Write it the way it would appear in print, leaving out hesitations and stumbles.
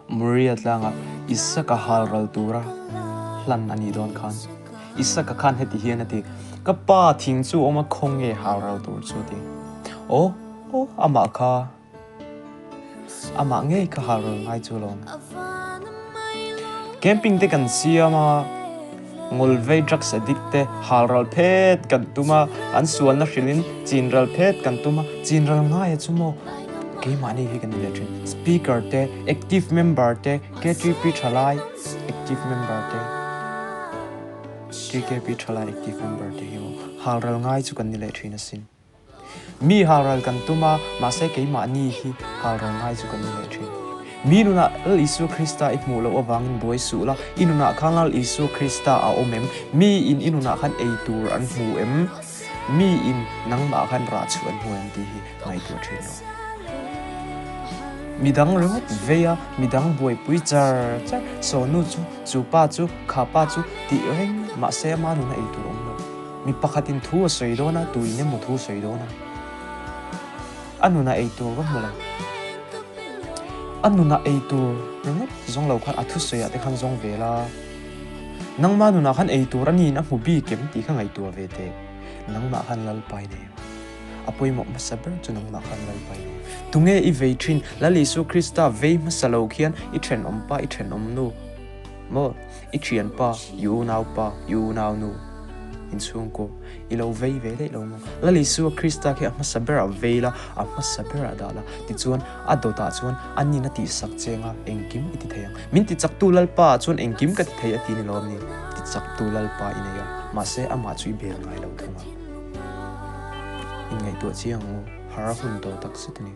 Moria tlanga Isaka halral tura hlan a nih dawn khan Isaka khan heti hian a ti, Ka pa thing chu awm a khaw nge halral tur chu a ti. Aw, aw, amah kha, amah ngei kha halral ngai chu alawm. Camping te kan siam a, ngawlvei drugs addict te halral phet kan tum a, an sualna hrilhin chinral phet kan tum a, chinral ngaia chu maw keimahni hi kan ni leh thin. Speaker te, active member te, KTP thalai active member te, TKP thalai active member te hi maw halral ngai chu kan ni leh thin asin. Mi halral kan tum a, mahse keimahni hi halral ngai chu kan ni leh thin. Mi nunah Lal Isua Krista i hmuh loh avangin buai suh la, i nunah khan Lal Isua Krista a awm em? Mi in i nunah khan ei tur an hmu em? Mi in nangmah khan rah chhuah an hmu em tih hi ngaihtuah thin rawh. Midang ringawt vei a, midang buaipui char char, sawnu chu, chu pa chu, kha pa chu tih reng mahse ama nuna ei tur awm lo. Mi pakhatin thu a sawi dawn a, tuin emaw thu a sawi dawn a, a nunah ei tur va hmu lo. A nunah ei tur ringawt zawng lo khan a thusawiah te khan zawng ve la. Nangmah nunah khan ei tur a niin a hmu bik em tih kha ngaihtuah ve teh. Nangmah khan Lalpa i nei em? A pawimawh hmasa ber chu nangmah khan Lalpa i nei em? Tunge i vei thin? Lal Isua Krista vei hmasa lo khian i thenawmpa, i thenawmnu maw? I thianpa, i unaupa, i unaunu, inchhungkaw i lo vei ve daih lo maw? Lal Isua Krista khi a hmasa berah vei la, a hmasa berah dah la, tichuan a dawtah chuan a nin a tihsak cheng a, engkim i ti thei ang. Min tichaktu Lalpa ah chuan engkim ka ti thei a ti ni lo ni? Tichaktu Lalpa i nei a, mahse amah chu i bel ngai lo thung a. Inngaihtuah chiang ang u, har a hun tawh tak zet a ni.